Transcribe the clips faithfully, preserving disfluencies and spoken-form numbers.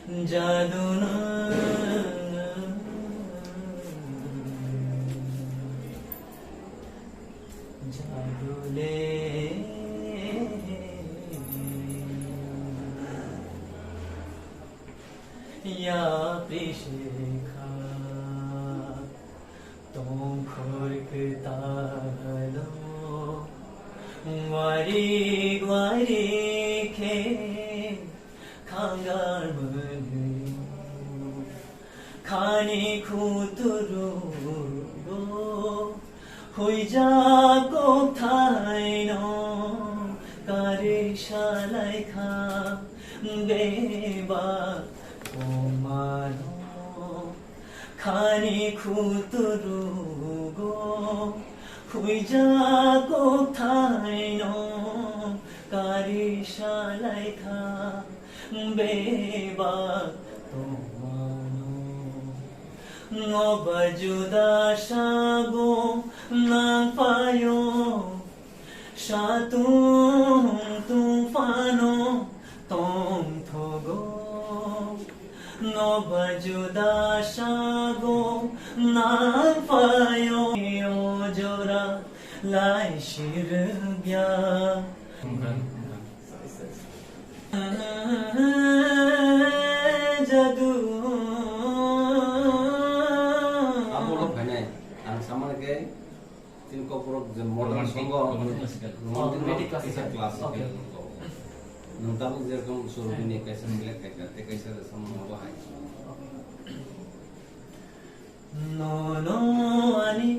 Jadu na, jadu le, ya prishikha. Tongkhor kwtalo warik warik khe khangar mwnwi khani khuturugo huijak kokthaino kari salaikha bebak komano. Khani khuturugo huijak kokthaino kari salaikha bebak tomano. Noba juda sago nangphaio. Satung tung phano tongthogo, noba juda sago nangphaio, o jora lai sirgya. Jadu. Abo lo phainai, ang samani khe. Chini kokborok je modern songo, modern classical, classical. Nwng tabuk je rokom Surabhi ni kaisa select khaikha, tei kaisa rwchapmung abo hai. Nono ani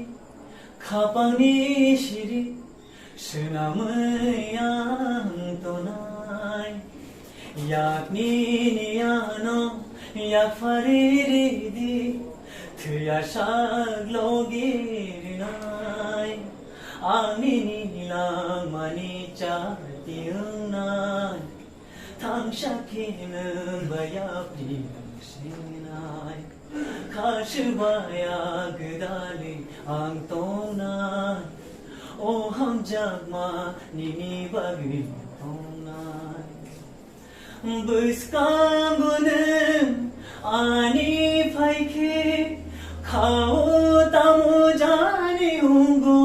khapangni siri swnamwi ang tonai. Yakni niyano yakphari ridi, thwiya sak logi rinai. Ang nini langmani chati wngnai, thangsa khe nwng bai yapri sinai. Khasubaya gwdalwi ang tongnai, o hamjakma nini bagwi tongnai. Bwskango nwng ani phaikhe, khao tamo jani wngo.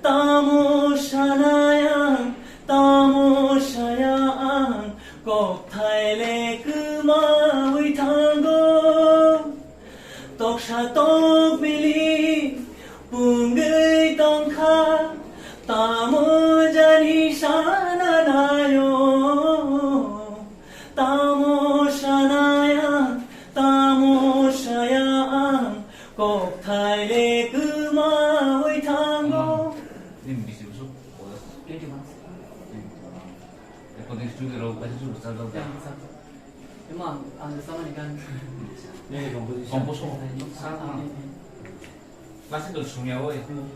Tamo sanai ang, tamo saya ang, kokthai le kwmawi thango. Toksa tokbili pungwi tongkha, tamo jani sana naio. Tamo sanai ang, tamo saya ang, kokthai le kwmawi thango. Nini bisi bwswk koda? Twenty one. Recording studio rok kaisa chwng rwchapjak da? Twenty one. Emo ang, ang rwchapmani gan. Nini composition? Composition. Ah, ah, ah. Classical sungya oi. Hmm.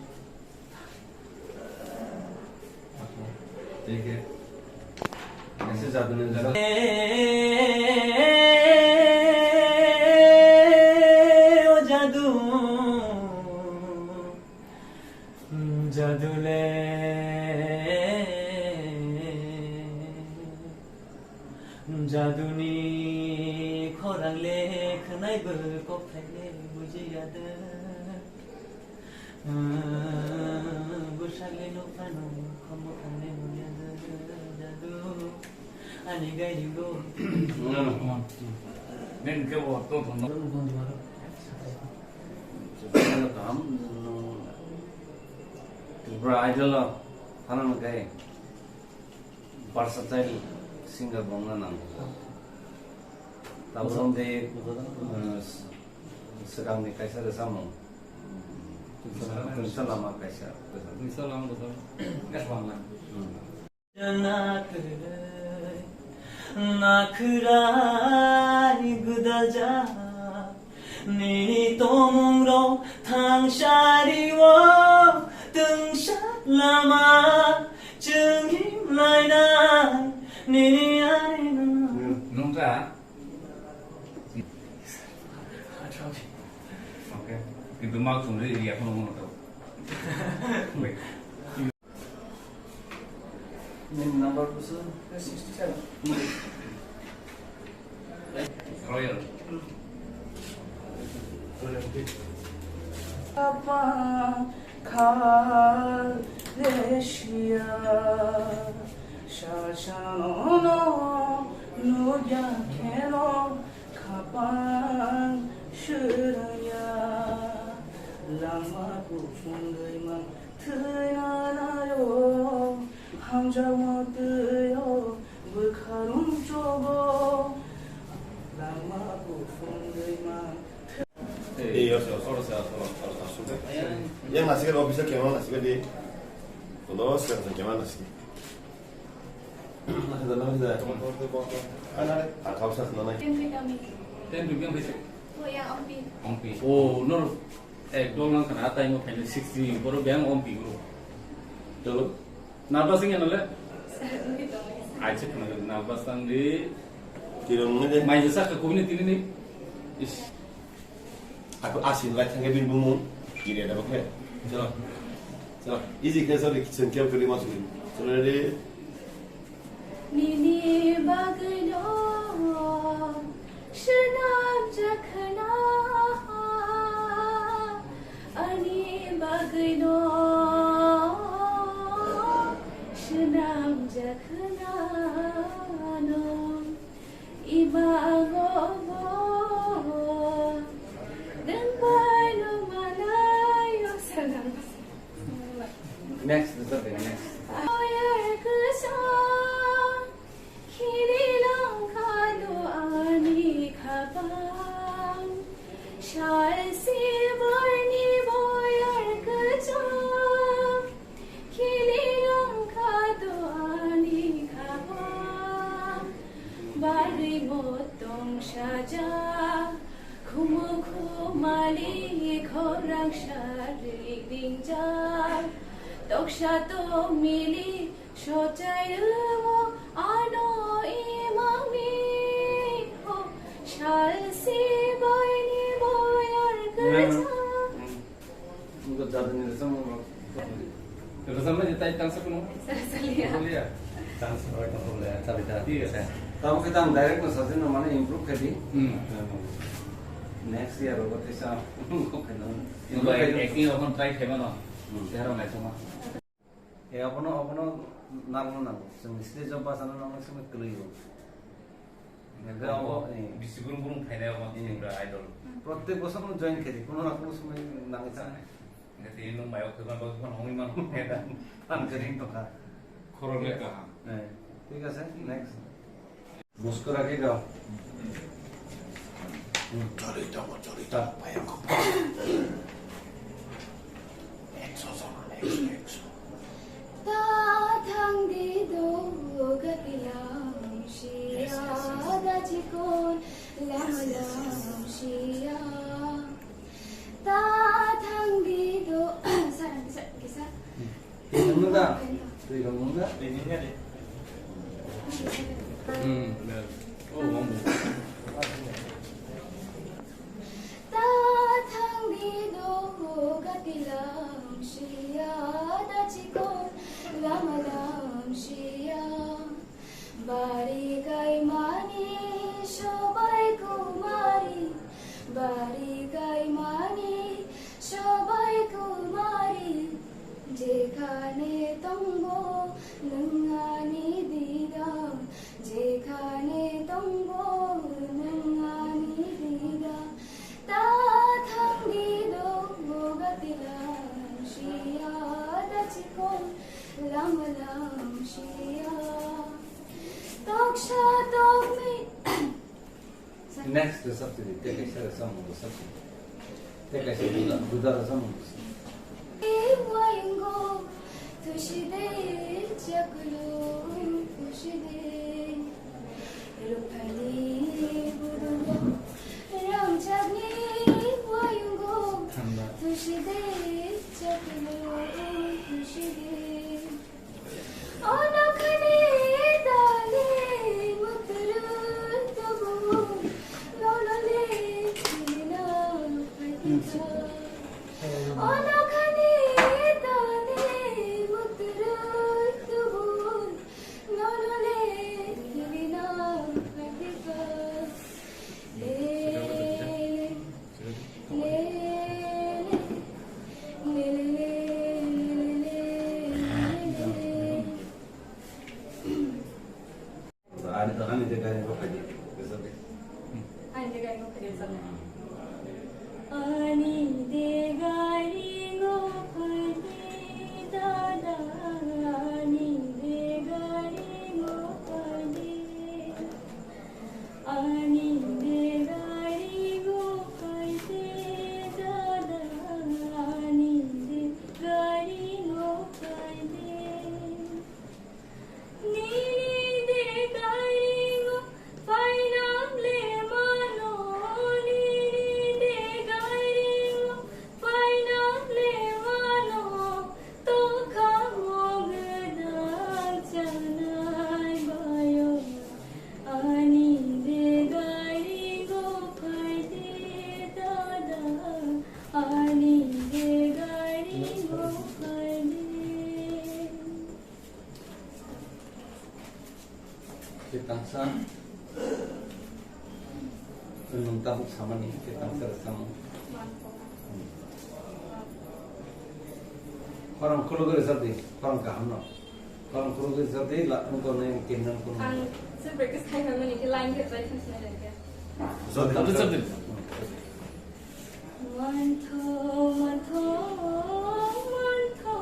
Thank you. Ese jaduni jadu. O jadu, jadu le, jaduni khorang le khwnai bo kokthai le bujiya de. Bwsakni nokphano khombo khangnai nukya jadu, ani gairingo. Nini khe bo tong thangno. Kaham, Tripura Idol o thangnani khe. Versatile singer bongna nango. Tabuk de, eh, s-, swkangni kaisa rwchapmung. Twisa lama kaisa. Twisa lama rwchapmung. Hmm. Nakhwrai gwdalja. Nini tongmungrok thangsario twngsa lama chwng himlainai nini aina. Nungta. Okay. Kintu mak chumri ria kono mono to. Wait. Nini number kusu? Sixty seven. Royal. Apa kalesia sasano no nugya kheno khapang shrwngya lama kuphungwi mang thwina nayo hamjakma twiyo bwkharung chobo lama kuphungwi mang. Ei, os, os, os, os. Yang nasi kan office camera nasi kan di. Kalau sekarang camera nasi. Nasi dah, nasi dah. Ana, ah, kau sah nana. Ten rupiah kami. Ten rupiah kami. Oh, yang ampi. Ampi. Oh, nor ek dol nang kana tai mo khaini sixty boro beng ampi bro. Dolo. Nervous wngya nole? Acha khna nervous tang di. Tirong ne de. Mai sa ka kubni tini ni. Is. Aku asin lai thangke bin bumu. Kiri ada bakhe. Chalo. Chalo. Easy ke sorry kitchen ke kali masuk. Chalo de. Nini bagwino swnam jakhna, ani bagwino swnam jakhna no. Ibago bo dengbaino manayo salam. Next, next. Khili langkha do ani khapang. Sal si boini boyar kachang. Khili langkha do ani khapang. Bari botong saja. Khumu khumali khorang sarik dingjak. Toksa tokmili Sochai rwo ano imangni ho sal si boini boyar kachang. Nungkha jadani rwchapmung rok. Rwchapmani tai tangsa kuno? Sara saliya. Saliya. Chance roi tong le chabita. Yes. Tamo khe tang direct no sajin no mane improve khe di. Hmm. Next year rogo tisa. Improve khe no. Acting rok try khe mano. Hmm. Chehara naisoma. E, abono, abono narwkna nango. Chwng stage o bachana nangma simi kwlwi o. Hwnkhe abo, e, bisi gurung gurung phainai omo, e, Tripura Idol. Protek bosor no join khaidi, kuno na kuno somoi nangwi thanai. Hwnkhe tini nwng mayo khwma bagwi phano wngwi mano, hwnkhe da. Ang kwrwng tongkha. Khoroknwi kaham. E, thik ase, next. Muskura ke gao. Chori tongo, chori tongo, payang ko. Ekso jona, ekso, ekso. Ta thang di do gati lam siya, da chikon lam lam siya. Ta thang di do, sa, sa, sa. Twi rwngmung da? Twi rwngmung da? Hmm. Oh, wrong. Ta thang di do gati lam siya, da chikon lama lam siya. Bari kaimani sobai kumari, bari kaimani sobai kumari, jekhane tongbo nwng ani dida, jekhane tongbo nwng ani dida, ta thang di do gati lam siya, da chikon lama lam siya. Toksa tokni. Next rwchap tini, tei kaisa rwchapmung rwchap tini. Tei kaisa juda, juda rwchapmung rwchap. Wayungo, tushide, chakulu, tushide. Ruphani budugo, ramchakni wayungo, thanda. Tushide, chakulu, tushide. Ani, ani de gari ngo phaidi, rizal de. Ani de gari ngo phaidi, rizal de. Ani de gari ngo phaidi, dada, ani de gari ngo phaidi. Ani de gari ngo phaidi, dada, ani de gari ngo phaidi. Nini de gari ngo phainang le mano, nini de gari ngo phainang le mano, tokha mo gwdang chanai bayo. Ani de gari ngo phaidi dada, ani de gari ngo phaidi. Khe tangsa, nwng tabuk samani, khe tangsa rwchapmung. Khorang khulugwi rwchapdi, khorang kahamno. Khorang khulugwi rwchapdi, la, nwng tongnai khe nwng khulugwi. Ang se practice khai phaimani khe line khe try khasinai line khe. Rwchapdi. Mantho, mantho, mantho,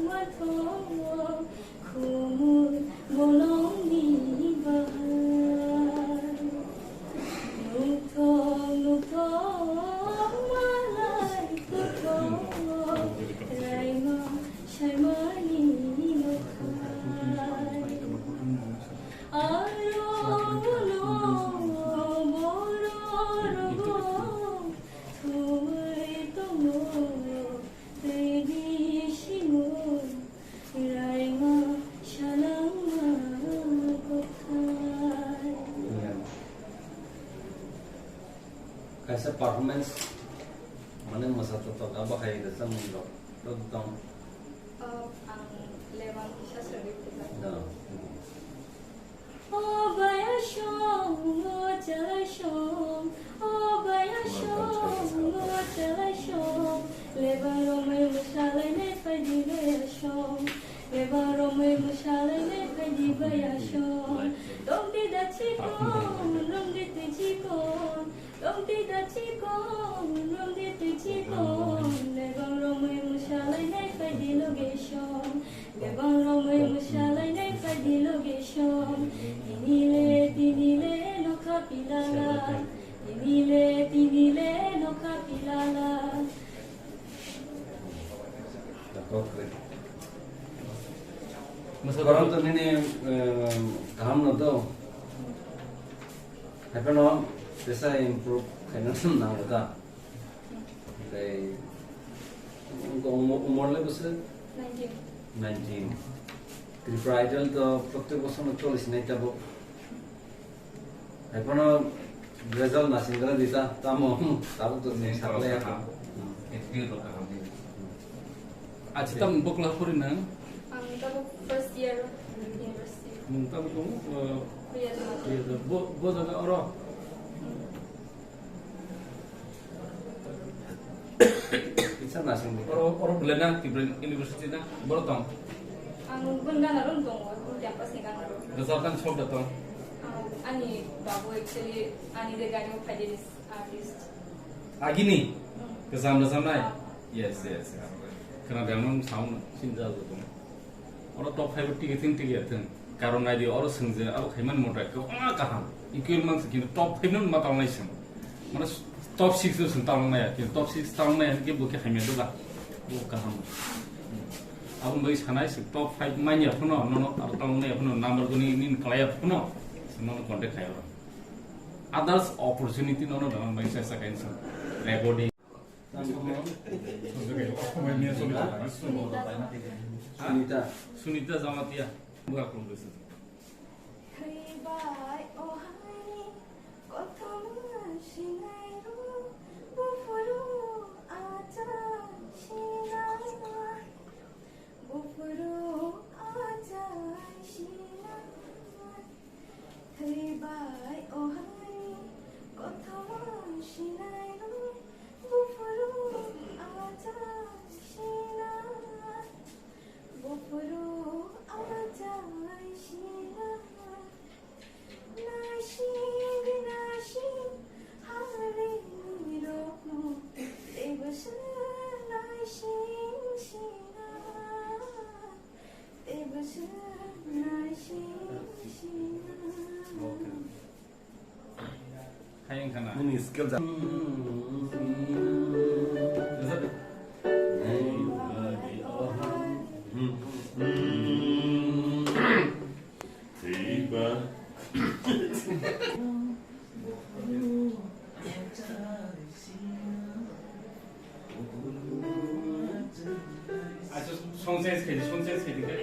mantho. Khumui bolongni bahai. Nukthok, nukthok, malai kuthok. Raima, saimani nokhai. Aro ulo boro rogo thumui tongo tei bisingo. Raima salangma kothai. Kaisa performance, mane mwsa totok abo hai rwchapmung rok, rok tong. Oh, ang lebang kisa sori puja. Da. O baya song, o chalai song, o baya song, o chalai song. Lebang romwi mwsalainai phaidi baya song. Lebang romwi mwsalainai phaidi baya song. Tongdi da chikon, romdi twi chikon. Romdi da chikon, romdi twi chikon, lebang romwi mwsalainai phaidi loge song, lebang romwi mwsalainai phaidi loge song. Tinile, tinile nokha pilala, tinile, tinile nokha pilala. Mwsa Korang to nini, eh, kaham no to. Hai phano tesa improve khaina nango ta. Tei umor, umor le bwswk? Nineteen. Nineteen. Tripura Idol to prottek bosor no choli sinai tabuk. Hai phano result naisinggra di ta, tamo tabuk to chwng sakle ya. Attitude rok kaham di. Achi tam bokla pori nang? Ang tabuk first year university. Nung tabuk tong, eh, Kuya Jamatia. Kuya Jamatia. Bo, bo jaga oro? Kisa nasing di. Oro, oro belai na Tripura University na? Boro tong? Ang bun gana ron tongo, bun campus ni gana ron. Result ang sok da tong? Ang, ani babu actually, ani de gani mo phaidi ni artist. Agini? Hmm. Kesam resam nai? Ah. Yes, yes, yes. Kena belmon sound sin jago tong. Oro top five o tigi thung, tigi thung. Karon nai di oro sung je, abo khaiman mota ko, ah, kaham. Equal mang se, kintu top five no ma talnai sung. Mane top six no sung talnai ya, kintu top six talnai ya, ke bo ke khaimya doga. Bo kaham. Abo bai sanai se top five manya phano, no, no, abo talnai phano, number guni nin kalaya phano, se no contact khai oro. Others opportunity no, no, no, bai sa sa kain sung. Recording. Sunita. Sunita Jamatia. Buka khulum rwsa. Thwibai o hani kothoma sinai rw, buphuru achai sinai, buphuru achai sinai. Thwibai o hani kothoma sinai rw, buphuru achai sinai, buphuru achai sinai. Nini skill ja. Acha, song change khaidi, song change khaidi khe.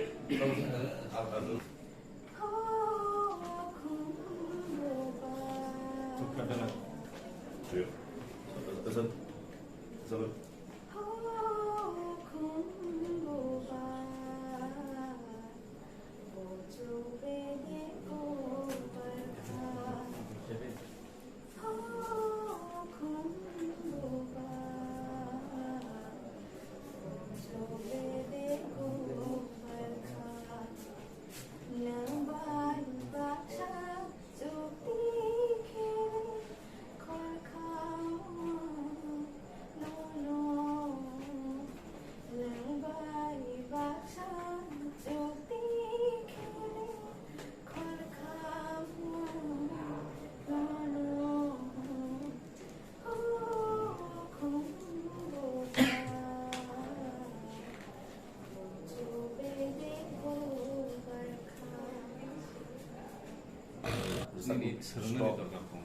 Nini swrwngna ni dorkar kong.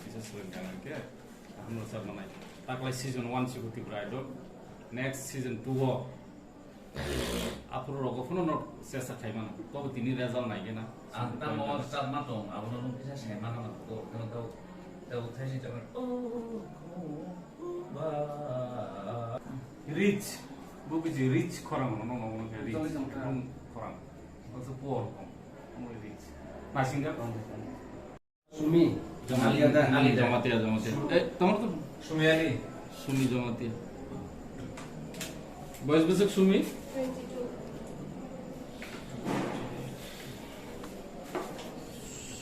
Kisa swrwng kha hwnkhe, aham rwchap manai. Taklai season one si Tripura Idol. Next season two o. Aphuru rogo phano no chesta khai mano. Tobo tini result nai gena. Ang tamo chap ma tong, abono nung kisa sai ma nang ko. Kano tau, tau thaisi tamo. Oh, oh, ba. Rich. Bo bisi rich khorang no, no, no, no, rich. Tong, tong, tong. Khorang. Also poor kong. Only rich. Naisingkha? Sumi. Jamatia da. Ali Jamatia, Jamatia. Eh, tomar to? Sumi Ali. Sumi Jamatia. Boyos bwswk Sumi? Twenty-two.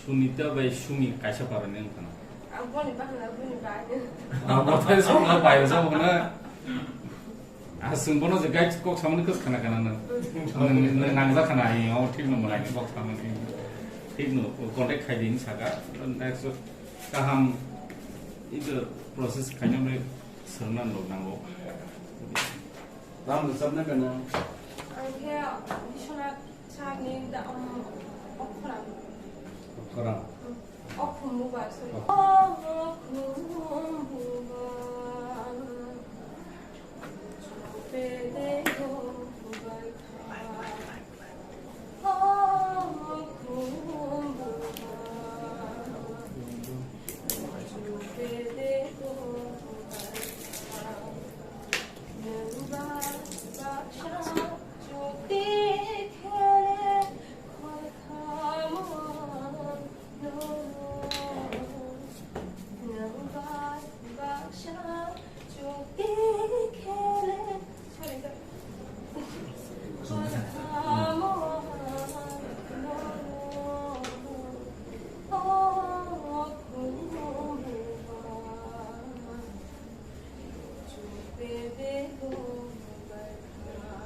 Sunita bai Sumi kaisa parani wngkha na. Ang boni bahana boni bai. Ang bothai songla bai sabo na. Ah, chwng bono je guide kok samani kwskhana kana nang. Nang, nang nangjak khana ai, o thik no mwnai kok samani. Thik no contact khai din saka. Next kaham ido process khaina mre srwngna log nango. Ram rwchapna kana? Ang khe Biswanath Sir ni da, um, Okhoram. Okhoram. Um, Okhum bubar, sorry. Okhum bubar.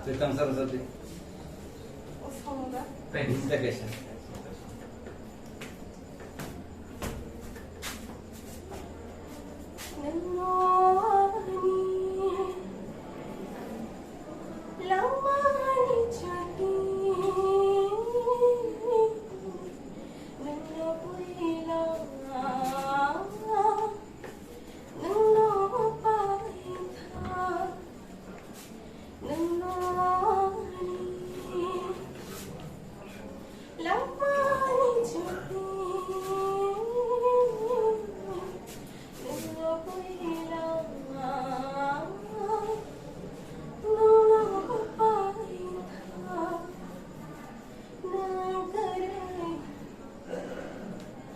Tei tang sara sati. Thanks. Thank you.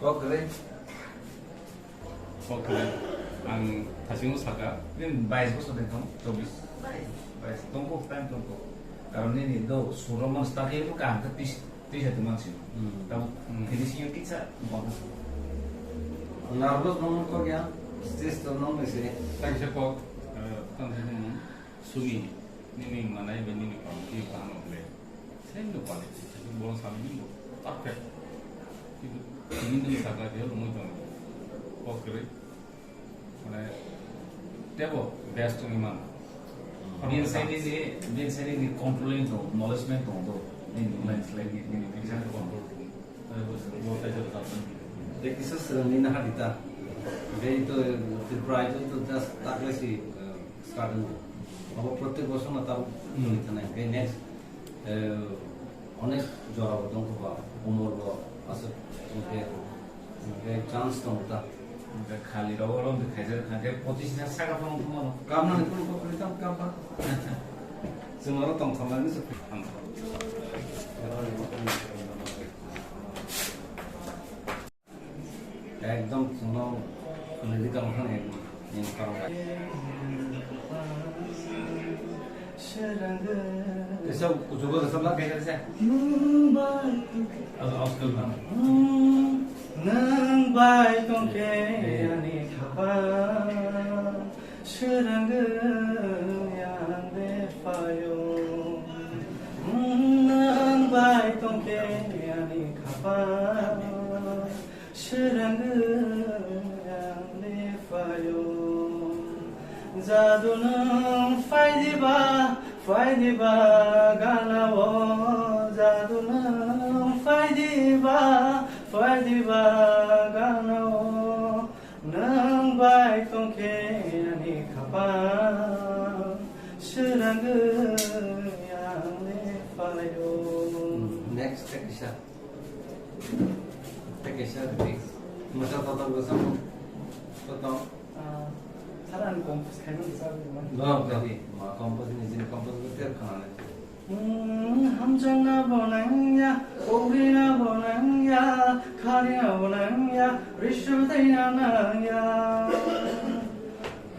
Kok kwrwi. Kok kwrwi. Ang thasingo saka. Nini bais bosor de tong? Chobis? Bais. Bais. Tongkok, time tongkok. Karon nini do surok man start khe kaham khe tis-, tisa tongman sino. Hmm. Tamo, hmm, finishing kisa bangkha. Nervous nong kok ya? Stress to nong nisi. Kaisa kok, eh, tang tang Sumi, nini manai bai nini quality bahano ble. Same no quality. Borok sami ni bo perfect. Kintu tini nini sakla dia rumoi tongo. Kok kwrwi. Mane, tebo best wngwi mano. Bini side ni, bini side ni controlling to, knowledge man to, to, nini landslide ni, nini vision control to. Tei bo, bo tei jora tapsan. Tei kisa swrwngni naharita. Tei to, Tripura to just taklai si, uh, start wngwi. Abo protek bosor no tabuk wngwi thanai. Tei next, uh, onek jora bo tongkha ba, umor bo aswk wngkhe, wngkhe chance tongo ta. Wngkhe khali rogo oro wngkhe khaijak kha khe pochis na saka phano wngkha mano. Kamnani phuru kok kwrwi tamo kap ba. Chwng oro tongthoknani se. Ekdom chwngno lyrical wngkha ni, ni khorang. Kaisa kuchugo rwchapla. Nwng bai tongkhe, nwng bai tongkhe ani khapang swrwngwi ang le phaio. Nwng bai tongkhe ani khapang swrwngwi ang le phaio. Jadu nwng phaidiba, phaidiba ganao. Jadu nwng phaidiba, phaidiba ganao. Nwng bai tongkhe ani khapang swrwngwi ang le phaio. Next, tei kisa. Tei kisa, tei. Masa total basa mo. Total. Ah, sir, ang compose khaimani, sir, man. No, tei. Ma compose ni jin compose ko ter khana le. Hmm, hamjakna bo nangya, kogrina bo nangya, kharina bo nangya, rishu thaina nangya.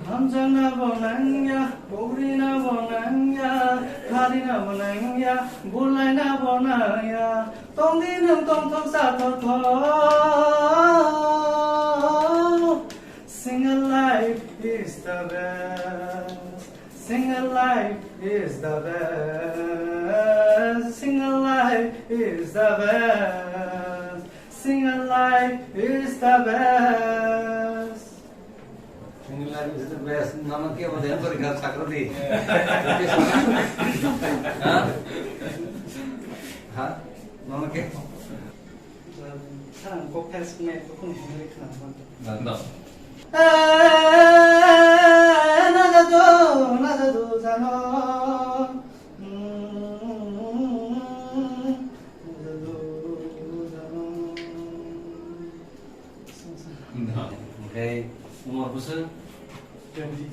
Hamjakna bo nangya, kogrina bo nangya, kharina bo nangya, bulaina bo nangya. Tongdi nwng tongthok sathok thok. Single life is the best. Single life is the best. Single life is the best. Single life is the best. Single life is the best. Nono ke bo den kori kha chakri di. Ha? Ha? Nono ke? Khana kok thaisuknai, kok khung khung ri khana. Da. Eh, na da do, na da do jano. Mm, na da do jano. Da. Oke, umur bwswk? Twenty.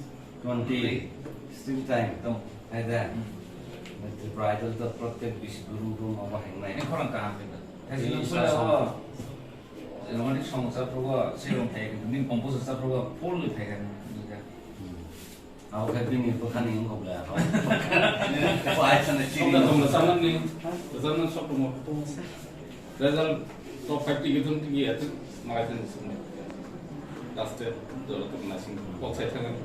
Twenty. Still time. Tong. Hai da. Hmm. Tripura Idol to protek bisi guru guru ma bahai nai. Ini khorang kaham kita. Ini Thaisukno salah satu. Romantic song sa progo, se rong thai, ni compose sa progo, full ni thai kan, ni kan. Hmm. Abo khe bini bwkhani wngkha bwle aro. Bo ai sana chini. Song da tong da saman ni, da saman sok tong. Result top five tigi thum tigi atu malai thani sung. Last year dolo tong na sing kok sai thang.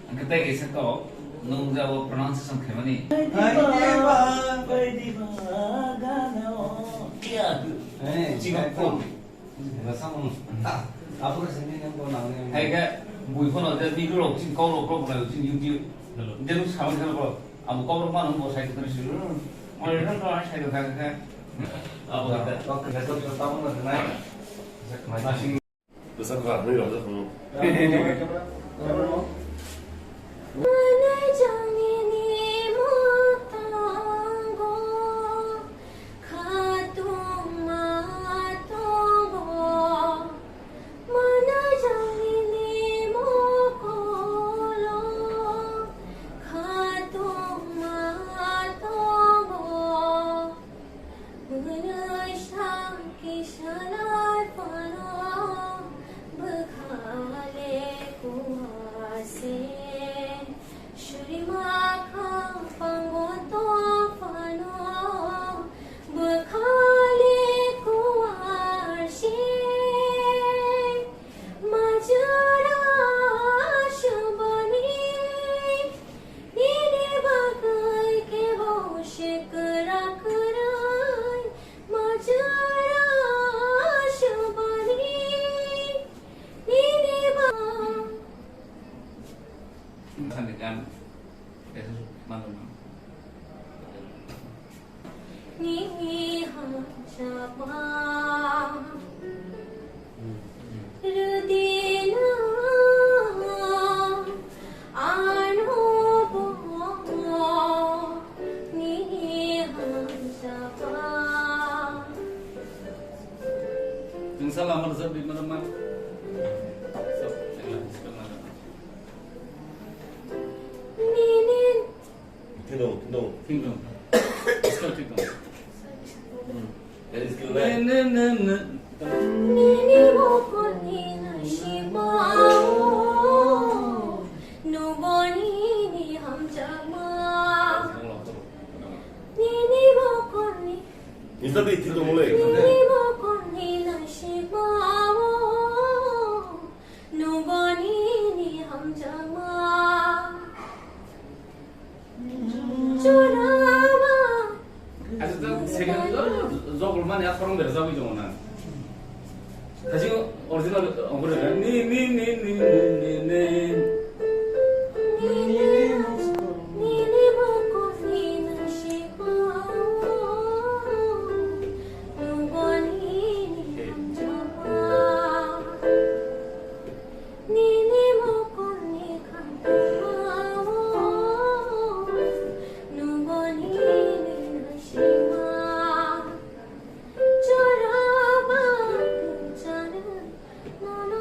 Ang kata kaisa kok, nung jabo pronunciation khaimani. Bai diba, bai diba, gana o. Iya. Eh, chikon. Hai khe, bui phano je video rok chini kok rok rok rok chini YouTube. Hello. Je nuk sawi khe rok. Amo kok rok mano bo sai khe suru. Mo rok rok sai khe khe. Abo khe. Kok khe khe tamo na nai. Masing. Besar kha, nui rok. Manai jangni ni mutango, khatungma tongo. Manai jangni ni mokolo, khatungma tongo. Bwrwi sa kisa lai phano bwkha le kuwa se. Surima Nungsa lama rwchap di mana ma. Sab, nengla, sikal mana. Thindong, thindong. Thindong. Sikal thindong. Hmm. Sikal ne, ne, ne, ne. Nini mokol ni nai sima o, nuboni ni hamjama. Nini mokol ni Nisa di thil tongmole. Nini mokol ni nai sima o, nuboni ni hamjama. Chorama. Acha ta second jogol mani a khorang berjagwi tongo na. Kachi original ongkore ni ni ni ni ni ni ni. Nini mokol ni nai sima o, nuboni ni hamjama. Nini mokol ni khamtama o, nuboni ni nai sima. Choraba chana nono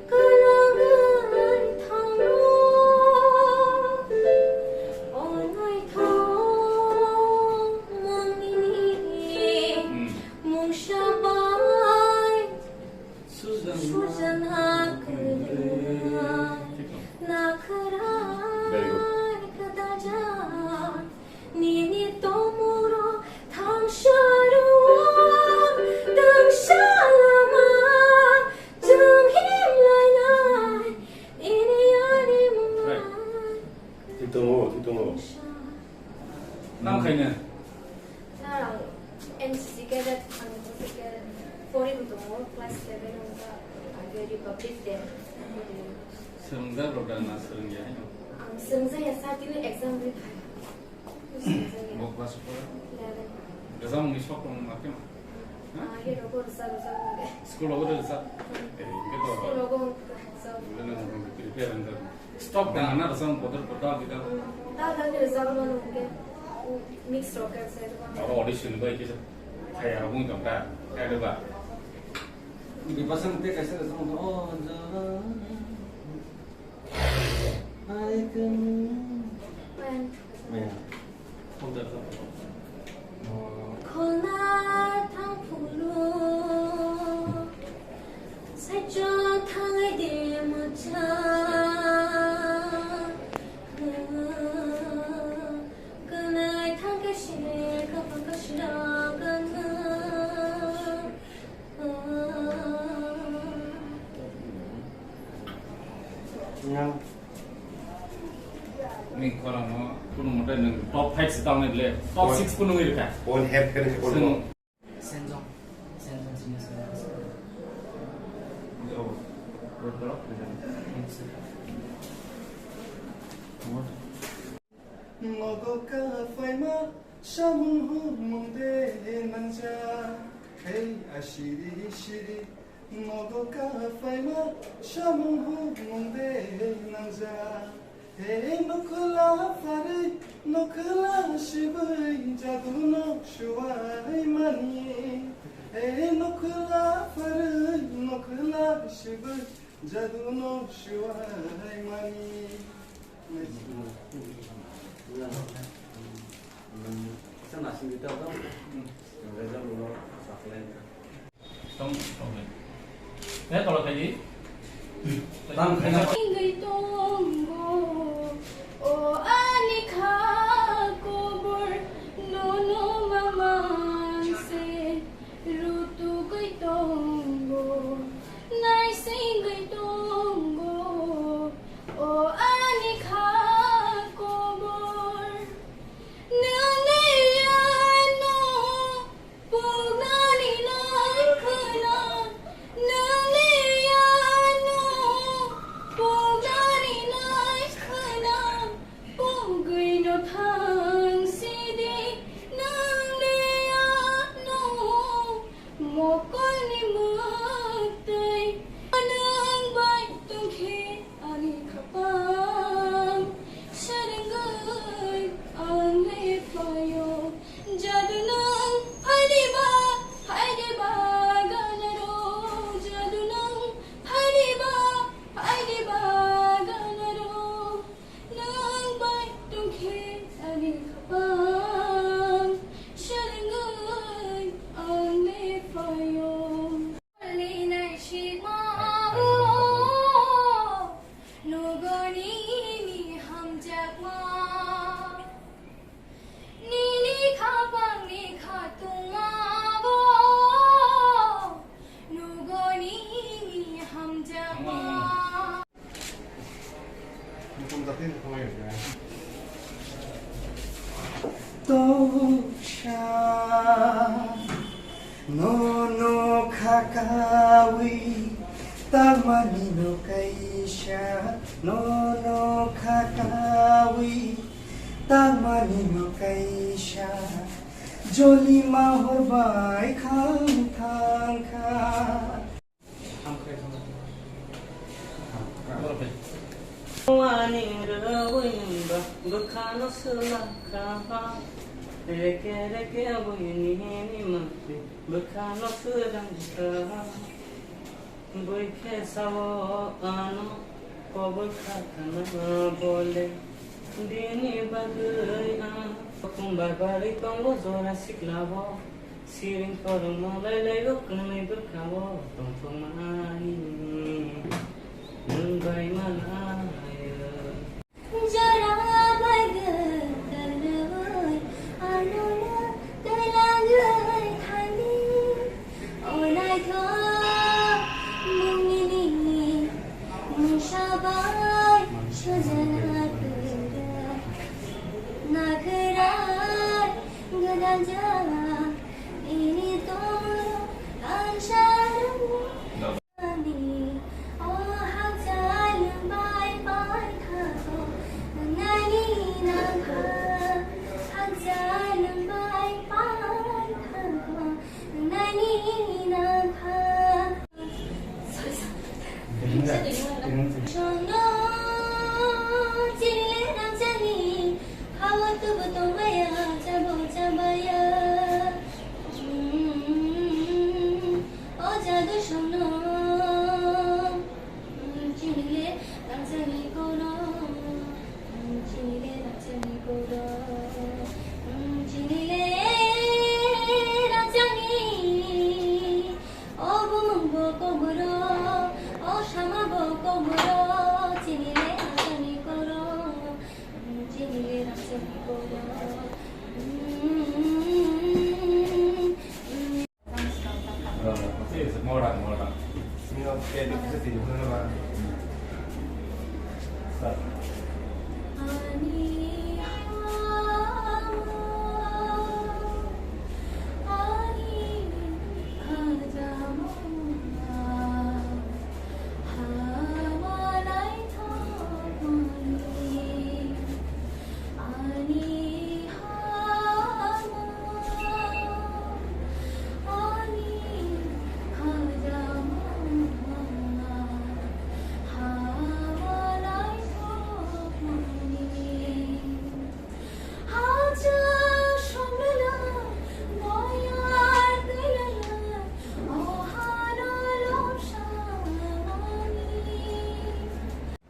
kalangai thango. Onai thong mangni mungsa bai. Sujan. Sujan hakhwlwng nakhwrai. Very good. Kwdajak nini tomoro thangsarwng tangsa lama chwng himlainai ini ani mungnai. Right. Thik tongo, thik tongo. Tamo khaina? Sir, ang N C C cadet, ang N C C cadet. Pori bo tongo, class eleven ang ta, ang Republic Day. Swngjak rok da na swrwngya haino? Ang swngjaya, sir, tini exam ri phai. Swngjaya. Bo class o poro? Eleven. Exam ni sok tong ma khe? Ah, he rogo rwsa, rwsa, rwsa. School rogo rwsa? Hmm. Eh, hingke to. School rogo rwsa. Hingke nang prepare wngkha. Stock dana na rwchapmung bodol bodol dida. Ta ta ni rwchapmung nung ke mix rock ke se. Oro audition bai kisa thaya rok wng tong ta, kaya de ba. Di pasang te kaisa rwchapmung o jana. Hai kamu. Maya. Khwna thang phuru, saichung thangai de mwchang. Kwnai thang khe se, kaphang khe se, kwnai. Nang. Ni khorang no, kunu mote nang top five se tang le, top six kunu ngi ka. On have kene se on. Senjong, Senjong Senior Secondary School. Nogo ka phaima samung humung de nangjak, hei asiri siri. Nogo ka phaima samung humung de nangjak, hei nokhla pharwi nokhla sibwi jadu no suwai mani, hei nokhla pharwi nokhla sibwi jadu no suwai mani. Singwi tongo, o ani kha kobor, nono maman se. Rutugwi tongo, naisingwi tongo, o ani kha kobor. Nini ano pugnani nai khwna, nini ano pugnani nai Kawi, tangmani no kaisa, no no kha kawi, tangmani no kaisa, joli mahor bai khang thang kha. Wani rwui ba bwkhano swlak kha, reke reke buini ni mangphi bwkhano swrang kha. Bui khe sao ano kobor kha khana bole, bini bagwi ang khumbar barwi tongo jora sikla bo. Siring korokma lailai o kwnwi bwkha o tongthokmani nwng bai malaio. Jora bai gwdalwi anono twlangwi thangdi. O naithok mungni mungsa bai sujana kwrwi. Nakharai gwdal jora ini tomorrow ansarani. O hachal bai pai thago nani nakha, hachal bai pai thago nani nakha. Sono, chile rang chani, hawa tubu tongmaya, chabo chabaya. Mm, o jadu sono, mm, chile rang chani kono, mm, chile rang chani kono, mm, chile rang chani. O bumung bo koboro, o sama bo koboro, chini le rangchani koro, chini le rangchani koro.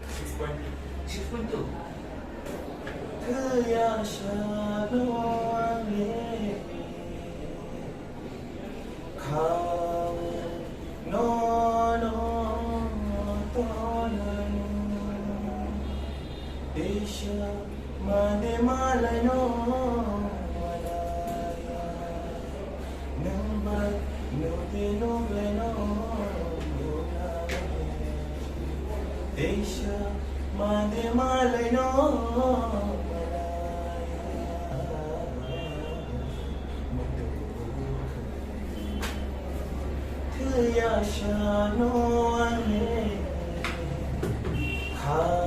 Six point two. Six point two. Thwiya sano ang le khao no no tonanu. Teisa mane malai no malaya. Nwng bai nukdi nuklaino nuknai. Teisa mande malaino malai. Thwiya sano ang le kha.